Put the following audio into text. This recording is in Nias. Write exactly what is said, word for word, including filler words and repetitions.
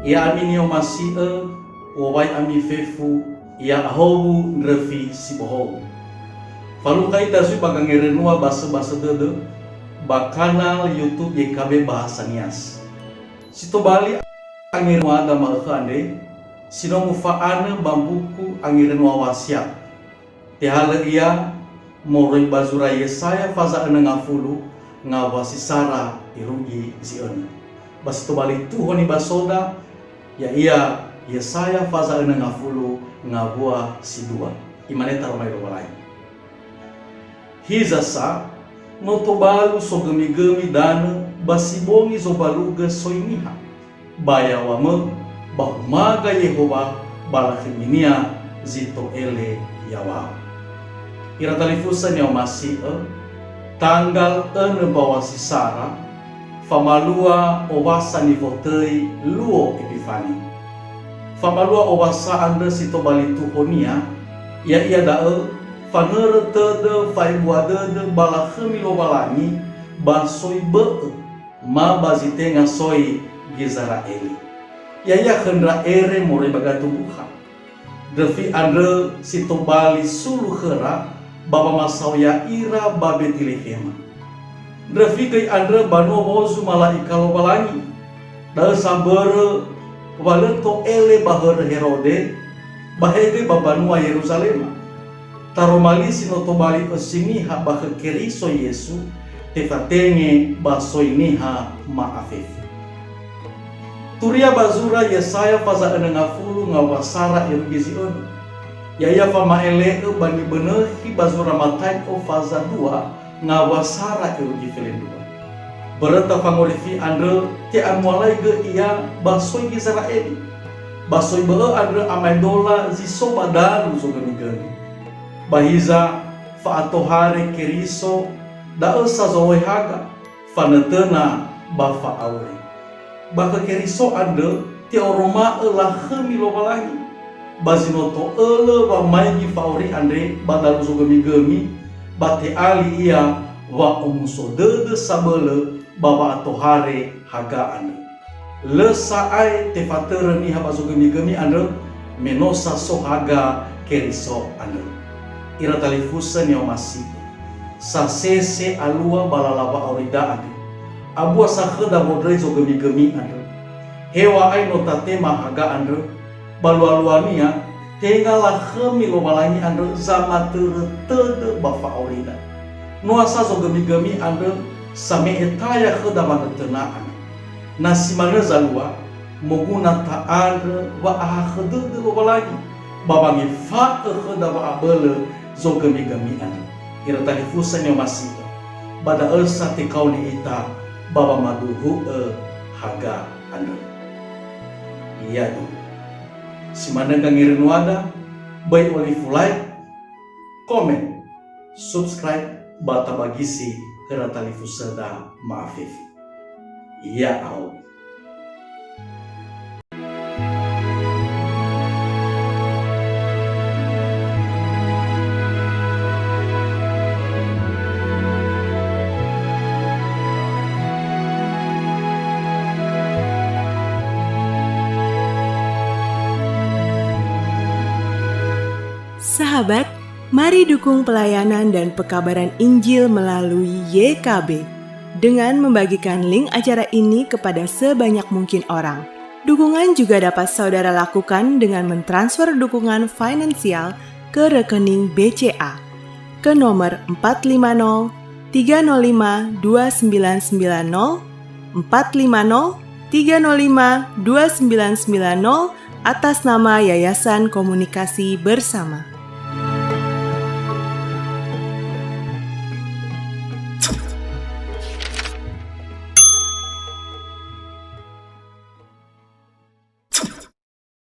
Ya'ami ni'omasi'ö, u'owai ami fefu, ya'ahowu ndröfi si bohou. Falukha ita zui ba gangerenua basöbasö dödö ba kanal YouTube Y K B Bahasa Nias. Si tobali angerenuada ma'ökhö andre, si no mufa'anö ba mbuku Angerenua Wasiat. Tehalö ia moroi ba zura Yesaya faza önö ngafulu ngawua si sara irugi zi önö. Ba si tobali tuho nibasoda, ya'ia Yesaya faza önö ngafulu ngawua si dua. Imane taromali Lowalangi. Hiza sa, no tobalu sogömigömi danö ba si bongi zobalugö soi niha. Ba yaw̃amö, ba humaga Yehowa ba lakhöminia zi to'ele yaw̃a'ö. Ira talifusö ni'omasi'ö, tanggal önö mbaŵa si sara, famalua owasa nifotöi luo Epifani. Famalua owasa andrö si tobali tuhonia, ya'ia da'ö, fangörö tödö fa'ebua dödö ba lakhömi Lowalangi ba soi bö'ö, ma ba zi tenga soi Gizera'eli. Ya'ia khö ndra ere moroi ba gatumbukha. Ndröfi andrö si tobali sulu khöra ba wamasao ya'ira ba Betilehema. Ndröfi göi andrö banua wozu mala'ika Lowalangi. Da'ö sa mbörö wa lö to'ele ba hörö Herode, ba he göi ba banua Yeruzalema. Taroma li si no tobali ösi niha ba khö Keriso Yesu, tefatenge ba soi niha ma'afefu. Turia ba zura Yesaya faza önö ngafulu ngawua sara irugi zi önö. Ya'ia fama'ele'ö ba nibönökhi ba zura Mataio faza dua ngawua sara irugi felendrua. Böröta fangorifi andrö te'amualai göi ia ba soi Gizera'eli. Ba soi bö'ö andrö amaedola zi so ba dalu zogömigömi. Ba hiza, fa'atohare Keriso, da'ö sa zowai haga, fanötöna ba fa'auri. Ba khö Keriso andrö te'oroma'ö lakhömi Lowalangi, ba zi no to'ölö wamaigi fa'auri andre ba dalu zogömigömi, ba te'ali ia wa'omuso dödö sabölö ba wa'atohare haga andrö. Lö sa'ae tefatörö niha ba zogömigömi andrö, me no sa so haga Keriso andrö. Ira talifusö ni'omasi'ö, sasese alua ba lala wa'aurida andrö. Abua sa khöda wondröi zogömigömi andrö. Heŵa'ae no tatema haga andrö, ba lualuania, tenga lakhömi Lowalangi andrö zamatörö tödö ba fa'aurida. Noa sa zogömigömi andrö same'e taya khöda wanötöna andrö. Na si manö zalua, moguna ta'andrö wa'ahakhö dödö Lowalangi, ba wangefa'ö khöda wa'abölö zogömigömi andrö. Ira talifusö ni'omasi'ö, ba da'ö sa tekaoni ita ba wamaduhu'ö haga andrö. Yadu. Si manö gangerenuada, böi olifu like, komen, subscribe, ba tabagisi khöra talifusöda ma'afefu. Ya'ahowu. Sahabat, mari dukung pelayanan dan pekabaran Injil melalui Y K B dengan membagikan link acara ini kepada sebanyak mungkin orang. Dukungan juga dapat saudara lakukan dengan mentransfer dukungan finansial ke rekening B C A ke nomor empat lima nol tiga nol lima dua sembilan sembilan nol, empat lima nol tiga nol lima dua sembilan sembilan nol, atas nama Yayasan Komunikasi Bersama.